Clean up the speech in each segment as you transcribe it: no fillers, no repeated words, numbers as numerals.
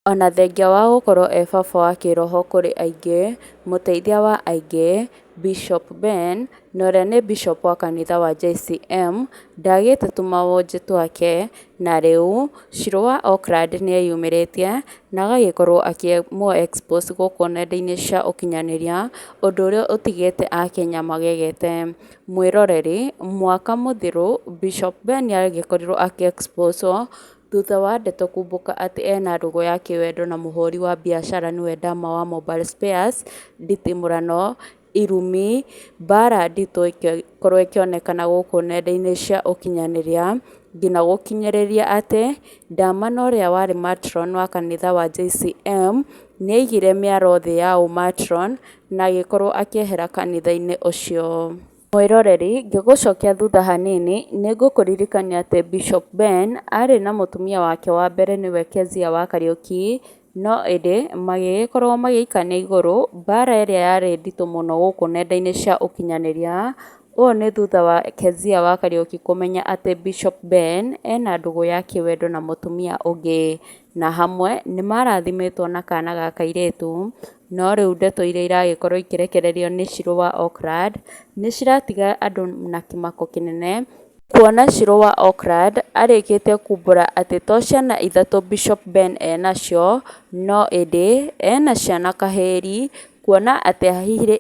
Ona thengia wa gũkorwo e baba wa kĩroho kũrĩ aingĩ, mũteithia wa aingĩ, Bishop Ben na ũrĩa nĩ Bishop wa kanitha wa JCM, ndagĩte tũmawonje twake, na rĩu Shirũ wa Oakland nĩeyumĩrĩtie na agagĩkorwo akĩmũ expose gũkũ nenda-inĩ cia ũkinyanĩria, ũndũ ũrĩa ũtigĩte akenya magegete. Mwĩroreri, mwaka mũthiru Bishop Ben nĩagĩkorirwo akĩ expose wo thutha wa ndeto kumbũka atĩ ena ndũgũ ya kĩwendo na mũhũri wa biacara nĩwe Dama wa Mobile Spares, nditimũrano, irumi, mbara nditũ ĩgĩkorwo ĩkĩonekana gũkũ nenda-inĩ cia ũkinyanĩria, nginya gũkinyĩrĩria atĩ Dama na ũrĩa warĩ matron wa kanitha wa JCM nĩaigire mĩaro thĩ ya ũmatron na agĩkorwo akĩehera kanitha-inĩ ũcio. Mwĩroreri, ngĩgũcokia thutha hanini, nĩngũkũririkania atĩ Bishop Ben arĩ na mũtumia wake wa mbere nĩwe Kezia wa Kariũki, no ĩndĩ magĩgĩkorwo magĩikania igũrũ mbara ĩrĩa yarĩ nditũ mũno gũkũ nenda-inĩ cia ũkinyanĩria, ũũ nĩ thutha wa Kezia wa Kariũki kũmenya atĩ Bishop Ben ena ndũgũ ya kĩwendo na mũtumia ũngĩ, na hamwe nĩmarathimĩtwo na kana ga kairĩtu, no rĩu ndeto iria iragĩkorwo ikĩrekererio nĩ Shirũ wa Oakland nĩciratiga andũ na kĩmako kĩnene, kuona Shirũ wa Oakland arĩkĩtie kumbũra atĩ to ciana ithatũ Bishop Ben enacio, no ĩndĩ ena ciana kahĩri, kuona atĩ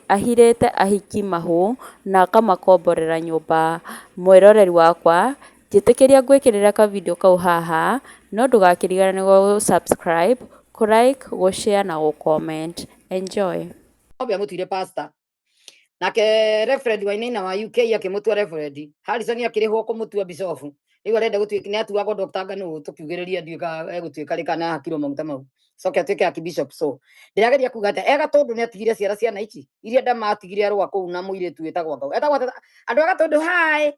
ahirĩte ahiki mahu na akamakomborera nyũmba. Mwĩroreri wakwa, njĩtĩkĩria ngwĩkĩrĩre kavindio kau haha, no ndũgakĩriganĩrwo gũ subscribe, kũ like, gũ share na gũ comment. Enjoy. Obe amutuire pastor nake reverend Wainaina wa UK akĩmũtua reverend. Harrison akĩrĩhwo kũmũtua bishop. Rĩu arenda gũtuĩka nĩ atuagwo Dr. Ngano tũkiugĩrĩria ndiũĩ kana egũtuĩka rĩ kana ahakirwo maguta mau coke atuĩke archbishop. So ndĩrageria kuga atĩa ega tondũ nĩ atigire ciara ciana ici iria ndamatigire arũa kũu na mũirĩtu wĩtagwo Ngau etagwo atĩa? Andũ a Gatũndũ hi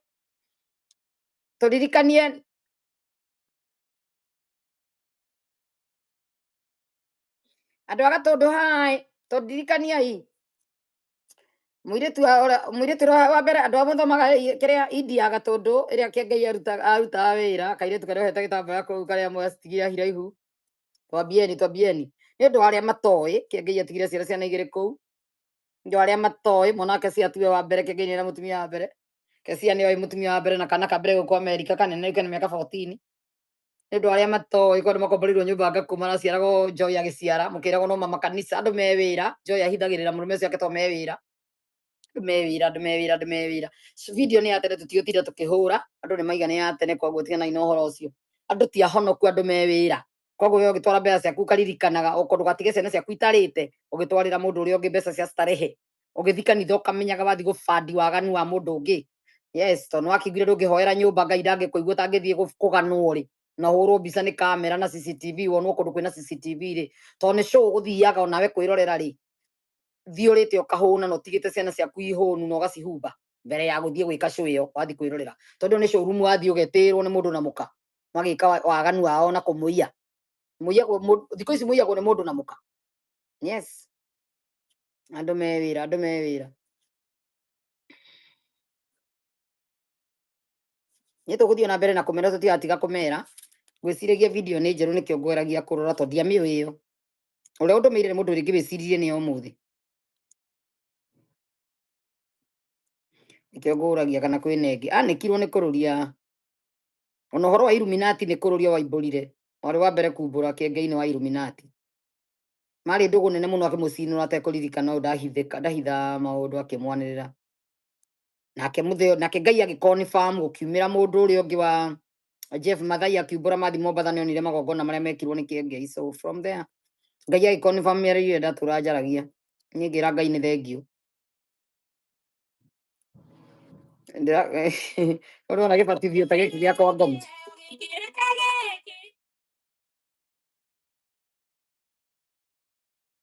tũririkanie andũ a Gatũndũ hi tũririkaniei mũirĩtu wa mũirĩtu ũrĩa wa mbere andũ a mũthomaga kĩrĩa India Gatũndũ ĩrĩa Kĩengei arutaga wĩra kairĩtu karĩa ohete gĩtambaya kũu karĩa mwacitigire hiraihu. Twambieni twambieni nĩ ũndũ wa arĩa matoĩ Kĩengei atigire ciana ciana igĩrĩ kũu. Nĩ ũndũ wa arĩa matoĩ mwana wa Kesia tiwe wa mbere Kĩengei nĩ na mũtumia wa mbere. Kesia nĩoĩ mũtumia wa mbere na kana ka mbere gũkũ Amerika kanene rĩu kena mĩaka 14. Nĩ ũndũ wa arĩa matoĩ kwĩ andũ makomboreirwo nyũmba ngaku maraciaragwo Joy agĩciara mũkĩragwo no mama kanitha andũ me wĩra. Joy ahithagĩrĩra mũrũme ũcio ake to me wĩra. Andũ me wĩra andũ me wĩra andũ me wĩra. Video nĩ ya tene tũtigũtinda tũkĩhũra andũ nĩ maiga nĩ ya tene koguo tiganai na ũhoro ũcio. Andũ ti ahonoku andũ me wĩra. Koguo we ũgĩtwara mbeca ciaku ũkaririkanaga okorwo ndũgatige ciana ciaku itarĩte ũgĩtwarĩra mũndũ ũrĩa ũngĩ mbeca cia starehe. Ũgĩthiĩ kanitha ũkamenyaga wathiĩ gũbandi waganu wa mũndũ ũngĩ. Yes, tondũ nĩwakĩiguire ndũngĩhoera nyũmba Ngai ndangĩkũigua ũtangĩthiĩ kũganwo rĩ na ũhũrwo mbica nĩ kamera na CCTV wonwo kũndũ kwĩna CCTV rĩ tondũ nĩ show ũgũthiaga onawe kwĩrorera rĩ thiĩ ũrĩte ũkahũna na ũtigĩte ciana ciaku ihũnu na ũgacihumba mbere ya gũthiĩ gwĩka show ĩyo wathiĩ kwĩrorera tondũ nĩ showroom wathiĩ ũgetĩrwo nĩ mũndũ na mũka magĩka waganu wao na kũmũiya. Mũiyagwo thikũ ici mũiyagwo nĩ mũndũ na mũka. Yes. Andũ me wĩra, andũ me wĩra. Nĩ tũgũthiĩ na mbere na kũmera tũtigatiga kũmera. Ngwĩciragia video nĩ njerũ nĩkĩo ngweragia kũrora tondũ ndiamĩũĩ ĩyo. Ũrĩa ũndũmĩire nĩ mũndũ rĩngĩ wĩciririe nĩ ya ũmũthĩ. Nĩkĩo ngũragia kana kwĩna ĩngĩ. Anĩkirwo nĩ kũrũria ona ũhoro wa Illuminati nĩ kũrũria waimbũrire. Warĩ wa mbere kumbũra kĩengei-inĩ wa Illuminati. Marĩ ndũgũ nene mũno akĩmũcinũra atekũririkana ũũ ndahithĩka ndahitha maũndũ akĩmwanĩrĩra. Nake mũthĩ nake Ngai agĩ confirm gũkiumĩra mũndũ ũrĩa ũngĩ wa Jeff Mathai akiumbũra mathi Mombatha nĩonire magongona marĩa mekirwo nĩ Kĩengei. So from there Ngai agĩ confirm mĩario ĩrĩa ndatũra njaragia. Niĩ ngĩra Ngai nĩ thengiũ. Ũrona gĩbatithio ta gĩkĩ gĩa kwa ngomi.